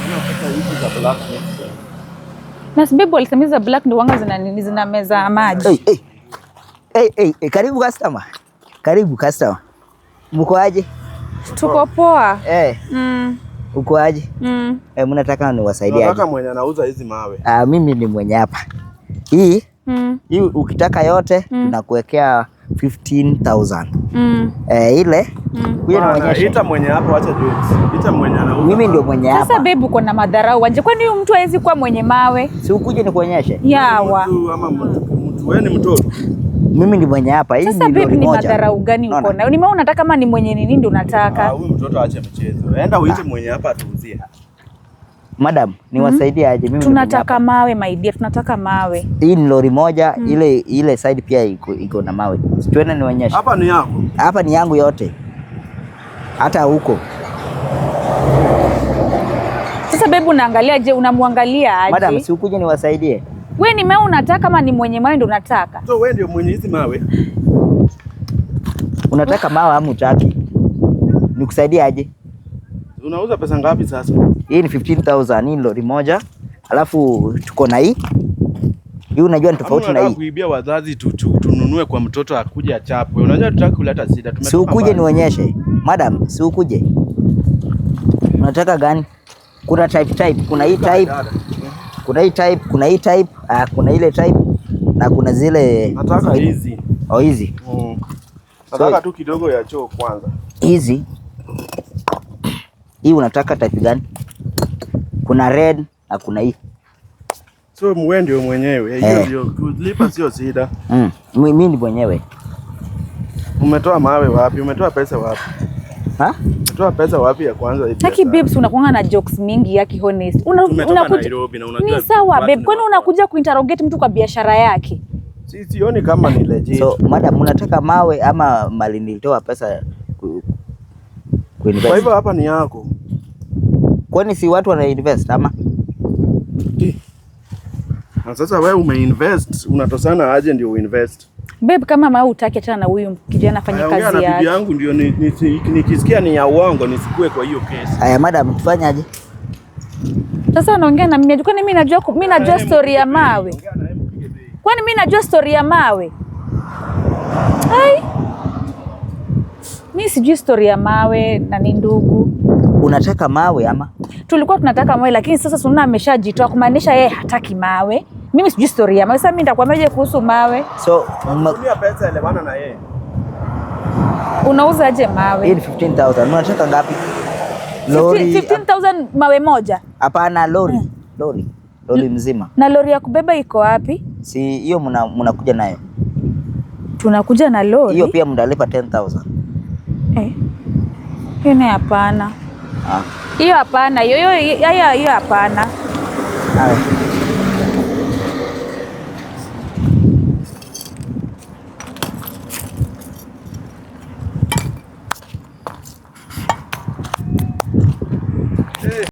Sasa hizi za black mix. Na babe walisema za black ndio wanga zina nini, zina meza maji. Hey, hey. Hey, hey, hey, karibu customer. Karibu customer. Mko aje? Tuko poa. Eh, uko aje? Mm. Eh, mnataka niwasaidie aje? Nataka mwenye anauza hizi mawe. Ah, mimi ni mwenye hapa. Hii hii ukitaka yote tunakuwekea 15,000. Eh, ile kuja Bana, nionyeshe. ita mwenye hapa, wacha jokes. Ita mwenye anauza. Mimi ndio mwenye Sasa hapa. babe uko na madharau aje? Kwani huyu mtu hawezi kuwa mwenye mawe? Si ukuje nikuonyeshe? Yawa. Mtu ama mtu, wewe ni mtoto. Mimi ni mwenye hapa. Hii Sasa ni babe lori ni moja. madharau gani uko Unaona? nayo? Ni maana unataka kama ni mwenye nini ndio Ah, unataka? huyu mtoto aache mchezo. Enda uite mwenye hapa atuuzie. Madam, niwasaidie aje? Mimi ni mwenye Tunataka hapa. mawe my dear, tunataka mawe. Hii ni lori moja, ile ile side pia iko na mawe. Si tuende nionyeshe. Hapa ni yako. Hapa ni yangu yote. Hata huko. Sasa babe unaangalia je, unamwangalia aje? Madam, si ukuje niwasaidie? We ni mawe unataka ama ni mwenye mawe ndio unataka? So wewe ndio mwenye hizi mawe. Unataka mawe ama utaki? Nikusaidie aje? Unauza pesa ngapi sasa? Hii ni 15,000, hii ni lori moja. Alafu tuko na hii. Hii unajua ni tofauti Ama na unataka hii. kuibia wazazi tununue kwa mtoto akuje achapwe. Unajua tutaki kuleta shida. Si Tumetoka ukuje mbali. nionyeshe. Madam, si ukuje. Unataka gani? Kuna type type, kuna hii type, kuna hii type, kuna hii type, ah, kuna ile type na kuna zile. Nataka hizi. Oh, hizi. Nataka tu kidogo ya choo kwanza. Hizi. Hii unataka type gani? Kuna red na kuna hii. So wewe ndio mwenyewe. Hiyo Eh. ndio kulipa sio shida. Mimi ni mwenyewe. Umetoa mawe wapi? Umetoa pesa wapi? Ha? Umetoa pesa wapi ya kwanza hii? Taki biashara? babes unakuanga na jokes mingi yaki honest. Tumetoka Nairobi na unajua Ni sawa watu babe, ni kwani watu. unakuja kuinterrogate mtu kwa biashara yake? Si sioni kama ni legit. So madam, unataka mawe ama mali nilitoa pesa kuinvest? Kwa hivyo hapa ni yako. Kwani si watu wana invest ama? Na sasa wewe umeinvest, unatosana aje ndio uinvest? Babe, kama mawe hutaki, achana na huyu kijana afanye Aya, ongea kazi na bibi yake. yangu ndio nikisikia ni ya uongo nisikue kwa hiyo kesi. Aya madam, tufanyaje? Sasa anaongea na mimi, kwani mimi najua mimi najua story ya mawe? Ongea na yeye mpige bei. Kwani mimi najua story ya mawe? Ai. Mimi sijui story ya mawe na ni ndugu. Unataka mawe ama? Tulikuwa tunataka mawe lakini sasa Sunna ameshajitoa kumaanisha yeye hataki mawe. Mimi sijui story ya mawe. Sasa mimi nitakwambiaje kuhusu mawe? So Tumia pesa, elewana na yeye. Unauzaje hii mawe? ni 15,000. Unataka ngapi? Lori? 15,000 mawe moja. Hapana, lori. Lori. Lori mzima. Na lori ya kubeba iko wapi? Si hiyo mnakuja nayo. Tunakuja na lori. Hiyo pia mtalipa 10,000. Eh. Hiyo ni hapana. Ah. Hiyo hapana. Hiyo hiyo hiyo hiyo hapana. Haya.